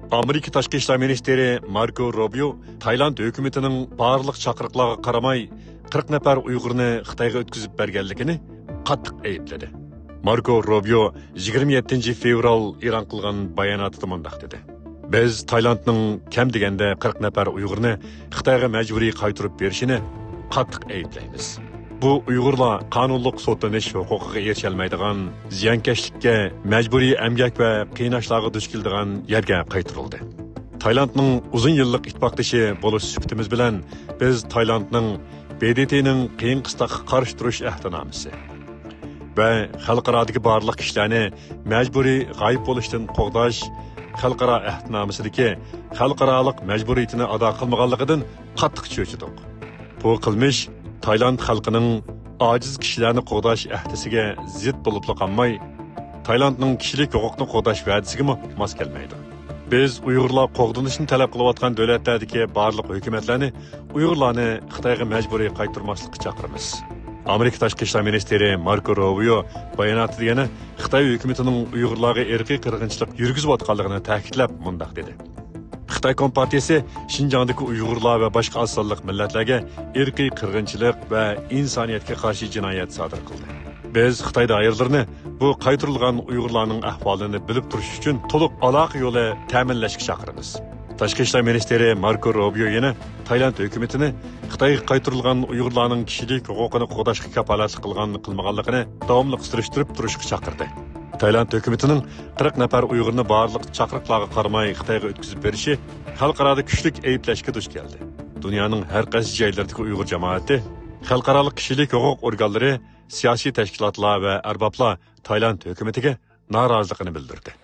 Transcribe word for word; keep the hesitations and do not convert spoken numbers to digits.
ئامېرىكا تاشقى ئىشلار مىنىستىرى ماركو روبىيو تايلاند ھۆكۈمىتىنىڭ بارلىق چاقىرىقلارغا قارىماي، قىرىق نەپەر ئۇيغۇرنى خىتايغا ئۆتكۈزۈپ بەرگەنلىكىنى قاتتىق ئەيىبلىدى. ماركو روبىيو يىگىرمە يەتتىنچى فېۋرال ئېلان قىلغان باياناتىدا مۇنداق دېدى: «بىز تايلاندنىڭ كەم دېگەندە قىرىق نەپەر ئۇيغۇرنى خىتايغا مەجبۇرىي قايتۇرۇپ بېرىشىنى قاتتىق ئەيىبلەيمىز. بۇ ئۇيغۇرلار قانۇنلۇق سوتلىنىش ھوقۇقىغا ئېرىشەلمەيدىغان، زىيانكەشلىككە، مەجبۇرىي ئەمگەك ۋە قىيناشلارغا دۇچ كېلىدىغان يەرگە قايتۇرۇلدى. تايلاندنىڭ ئۇزۇن يىللىق ئىتتىپاقدىشى بولۇش سۈپىتىمىز بىلەن، بىز تايلاندنىڭ ب د ت نىڭ قىيىن قىستاققا قارشى تۇرۇش ئەھدىنامىسى ۋە خەلقئارادىكى بارلىق كىشىلەرنى مەجبۇرىي غايىب بولۇشتىن قوغداش خەلقئارا ئەھدىنامىسىدىكى خەلقئارالىق مەجبۇرىيىتىنى ئادا قىلمىغانلىقىدىن قاتتىق چۆچۈدۇق. بۇ قىلمىش تايلاند خەلقىنىڭ ئاجىز كىشىلەرنى قوغداش ئەھدىسىگە زىت بولۇپلا قالماي، تايلاندنىڭ كىشىلىك ھوقۇقنى قوغداش ۋەدىسىگىمۇ ماس كەلمەيدۇ. بىز ئۇيغۇرلار قوغدىنىشنى تەلەپ قىلىۋاتقان دۆلەتلەردىكى بارلىق ھۆكۈمەتلەرنى ئۇيغۇرلارنى خىتايغا مەجبۇرىي قايتۇرماسلىققا چاقىرىمىز.» ئامېرىكا تاشقى ئىشلار مىنىستىرى ماركو روبىيو باياناتىدا يەنە خىتاي ھۆكۈمىتىنىڭ ئۇيغۇرلارغا ئىرقىي قىرغىنچىلىق يۈرگۈزۈۋاتقانلىقىنى تەكىتلەپ مۇنداق دېدى: «خىتاي كومپارتىيىسى شىنجاڭدىكى ئۇيغۇرلار ۋە باشقا ئاز سانلىق مىللەتلەرگە ئىرقىي قىرغىنچىلىق ۋە ئىنسانىيەتكە قارشى جىنايەت سادىر قىلدى. بىز خىتاي دائىرىلىرىنى بۇ قايتۇرۇلغان ئۇيغۇرلارنىڭ ئەھۋالىنى بىلىپ تۇرۇش ئۈچۈن تولۇق ئالاقە يولى تەمىنلەشكە چاقىرىمىز.» تاشقى ئىشلار مىنىستىرى ماركو روبىيو يەنە تايلاند ھۆكۈمىتىنى خىتايغا قايتۇرۇلغان ئۇيغۇرلارنىڭ كىشىلىك ھوقۇقىنى قوغداشقا كاپالەتلىك قىلغان، قىلمىغانلىقىنى داۋاملىق سۈرۈشتۈرۈپ تۇرۇشقا چاقىردى. تايلاند ھۆكۈمىتىنىڭ قىرىق نەپەر ئۇيغۇرنى بارلىق چاقىرىقلارغا قارىماي خىتايغا ئۆتكۈزۈپ بېرىشى خەلقئارادا كۈچلۈك ئەيىبلەشكە دۇچ كەلدى. دۇنيانىڭ ھەر قايسى جايلىرىدىكى ئۇيغۇر جامائىتى، خەلقئارالىق كىشىلىك ھوقۇق ئورگانلىرى، سىياسىي تەشكىلاتلار ۋە ئەربابلار تايلاند ھۆكۈمىتىگە نارازىلىقىنى بىلدۈردى.